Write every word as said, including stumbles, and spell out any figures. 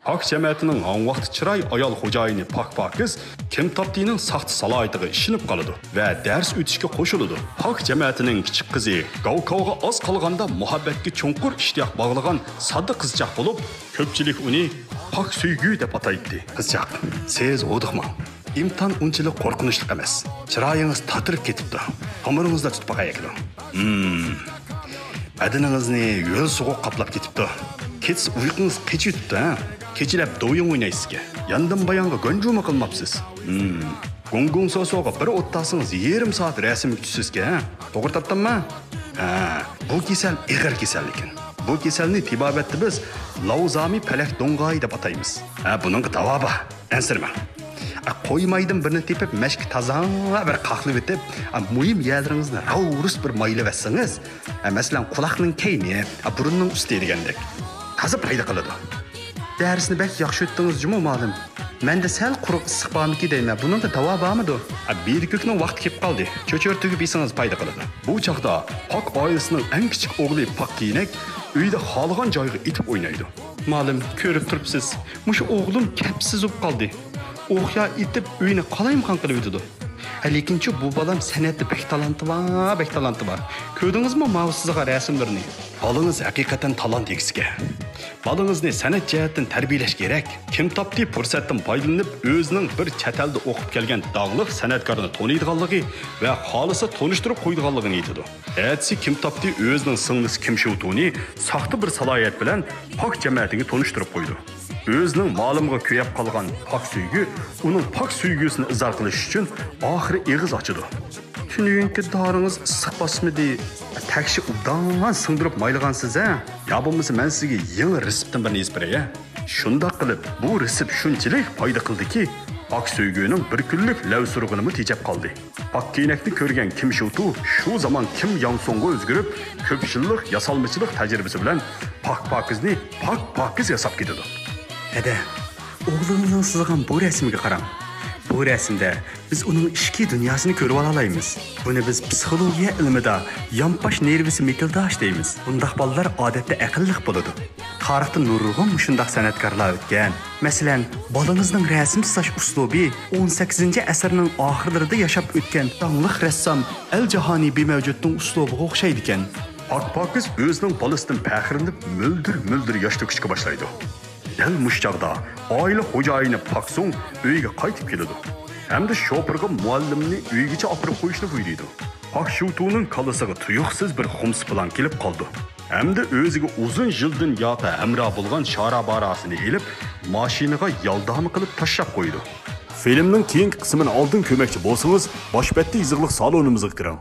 پاك جەمەتىنىڭ ھاڭۋاقتى چىراي ئايال خوجايىنى پاك پاكىز كىم تاپتىنىڭ ساختا سالاھىيىتىگە ئىشىنىپ قالىدۇ ۋە دەرس ئۆتۈشكە قوشۇلىدۇ. پاك جەمەتىنىڭ كىچىك قىزى گاۋ كاۋغا ئاز قالغاندا مۇھەببەتكە چوڭقۇر ئىشتىياق باغلىغان ساددا قىزچاق بولۇپ، كۆپچىلىك ئۇنى پاك سۆيگۈ دەپ ئاتايتتى. قىزچاق، سىز ھودۇقماڭ. ئىمتىھان ئۇنچىلىك قورقۇنچلۇق ئەمەس. چىرايىڭىز تاتىرىپ كېتىپتۇ. تومۇرىڭىزدا تۇتۇپ باقاي ئەكىدۇ. ھىم. بەدىنىڭىزنى ھۆل سوغۇق قاپلاپ كېتىپتۇ. كېچىسى ئۇيقۇڭىز قېچىۋېتىپتۇ، ھە؟ كېچىلەپ دوۋيۇڭ ئوينايسىزكەن. ياندىن بايانغا گۇەنجۇمۇ قىلماپسىز. ھىم. گۇڭگۇڭ سوسوغا بىر ئوت تاسىڭىز يېرىم سائەت رەسىمگە چۈشىسىزكەن، ھە؟ توغرا تاپتىمما؟ ھە. بۇ كېسەل ئېغىر كېسەل لېكىن. بۇ كېسەلنى تېبابەتتە بىز لاۋزامى پەلەك دوڭغايى دەپ ئاتايمىز. ھە، بۇنىڭغا داۋا بار. ئەنسىرىمەڭ. ئە، قوي مايدىن بىرنى تېپىپ، مەشكە تازا بىر قاقلىۋېتىپ، ئە، مۇھىم يەرلىرىڭىزنى راۋۇرۇس بىر مايلىۋەتسىڭىز، ئە، مەسىلەن، قۇلاقنىڭ كەينى، ئە، بۇرۇننىڭ ئۈستى دېگەندەك، تازا پايدا قىلىدۇ. دەرسنى بەك ياخشى ئۆتتىڭىز جۇمۇ، مۇئەللىم. مەندە سەل قۇرۇق ئىسسىق بارمىكى دەيمەن، بۇنىڭدا داۋا بارمىدۇ؟ ئە، بېرى كۆكنىڭ ۋاقتى كېلىپ قالدى. چۆچۈرە تۈگۈپ يېسىڭىز پايدا قىلىدۇ. بۇ چاغدا پاك ئائىلىسىنىڭ ئەڭ كىچىك ئوغلى پاك كېيىنەك ئۆيدە خالىغان جايغا ئېتىپ ئوينايدۇ. مۇئەللىم، كۆرۈپ تۇرۇپسىز، مۇشۇ ئوغلۇم كەپسىز بولۇپ قالدى. ئوقيا ئېتىپ ئۆينى قالايمىقان قىلىۋېتىدۇ. ھە، لېكىنچۇ بۇ بالام سەنئەتتە بەك تالانتى بار، بەك تالانتى بار. كۆردىڭىزمۇ ماۋۇ سىزىغان رەسىملىرىنى؟ بالىڭىز ھەقىقەتەن تالانت ئىگىسىكەن. بالىڭىزنى سەنئەت جەھەتتىن تەربىيەلەش كېرەك. كىم تاپتى پۇرسەتتىن پايدىلىنىپ، ئۆزىنىڭ بىر چەت ئەلدە ئوقۇپ كەلگەن داڭلىق سەنئەتكارنى تونۇيدىغانلىقى ۋە خالىسا تونۇشتۇرۇپ قويىدىغانلىقىنى ئېيتىدۇ. ئەتىسى كىم تاپتى ئۆزىنىڭ سىڭلىسى كىم شىۋتۇنى ساختا بىر سالاھىيەت بىلەن پاك جەمەتىگە تونۇشتۇرۇپ قويىدۇ. ئۆزىنىڭ مالىمىغا كۆيەپ قالغان پاك سۆيگۈ ئۇنىڭ پاك سۆيگۈسىنى ئىزھار قىلىش ئۈچۈن ئاخىرى ئېغىز ئاچىدۇ. تۈنۈگۈنكى دارىڭىز ئىسسىق باسمىدى؟ تەكشى ئوبدان سىڭدۈرۈپ مايلىغانسىز ھە؟ يا بولمىسا مەن سىزگە يېڭى رېتسېپتىن بىرنى يېزىپ بېرەي ھە؟ شۇنداق قىلىپ، بۇ رېتسېپت شۇنچىلىك پايدا قىلدىكى، پاك سۆيگۈنىڭ بىر كۈنلۈك لەۋ سۇرغىنىمۇ تېجەپ قالدى. پاك كېينەكنى كۆرگەن كىم شىۋتۇ شۇ زامان كىم ياڭسۇڭغا ئۆزگىرىپ، كۆپ يىللىق ياسالمىچىلىق تەجرىبىسى بىلەن پاك پاكىزنى پاك پاكىز ياساپ كېتىدۇ. ھەدە، ئوغلىڭىزنىڭ سىزغان بۇ رەسىمگە قاراڭ. بۇ رەسىمدە بىز ئۇنىڭ ئىچكى دۇنياسىنى كۆرۈۋالالايمىز. بۇنى بىز پسىخولوگىيە ئىلمىدا يانپاش نېرۋىسى مىتىلداش دەيمىز. بۇنداق بالىلار ئادەتتە ئەقىللىق بولىدۇ. تارىختا نۇرغۇن مۇشۇنداق سەنئەتكارلار ئۆتكەن. مەسىلەن، بالىڭىزنىڭ رەسىم سىزاش ئۇسلۇبى ئون سەككىزىنچى ئەسىرنىڭ ئاخىرلىرىدا ياشاپ ئۆتكەن داڭلىق رەسسام ئەل جاھانى بىمەۋجۇتنىڭ ئۇسلۇبىغا ئوخشايدىكەن. پاك پاكىز ئۆزىنىڭ بالىسىدىن پەخىرلىنىپ، مۆلدۈر-مۆلدۈر ياش تۆكۈشكە باشلايدۇ. دەل مۇشۇ چاغدا ئائىلە خوجايىنى پاك سۇڭ ئۆيگە قايتىپ كېلىدۇ ھەمدە شوپۇرغا مۇئەللىمنى ئۆيگىچە ئاپىرىپ قويۇشنى بۇيرۇيدۇ. پاك شۇتۇنىڭ كاللىسىغا تۇيۇقسىز بىر خۇمسى پىلان كېلىپ قالىدۇ ھەمدە ئۆزىگە ئۇزۇن يىلدىن ياپە ھەمراھ بولغان شاراباراسىنى ئېلىپ، ماشىنىغا يالداما قىلىپ تاشلاپ قويىدۇ. فىلىمنىڭ كېيىنكى قىسمىنى ئالدىن كۆرمەكچى بولسىڭىز، باش بەتتە يېزىقلىق سالونىمىزغا كىرىڭ.